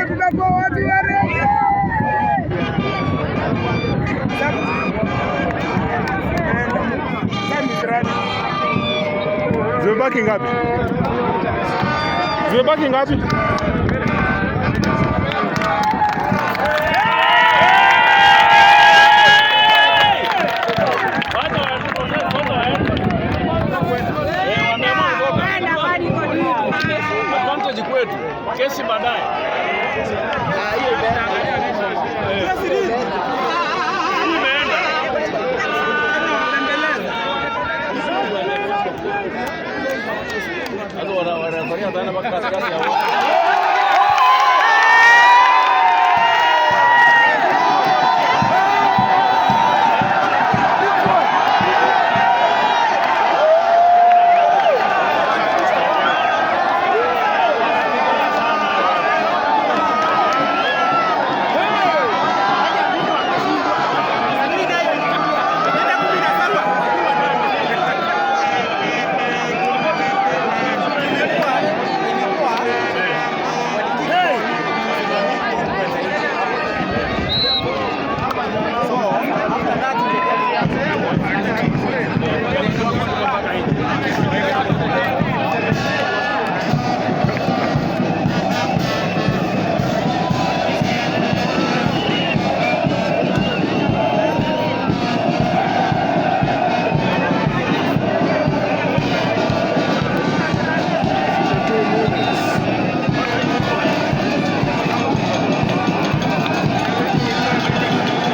Tutakuwa watu wa reggae. Zimebaki ngapi? Zimebaki ngapi? Advantage kwetu, kesi baadaye. Imeenda. Sasa wanaangalia tena mpaka katikati ya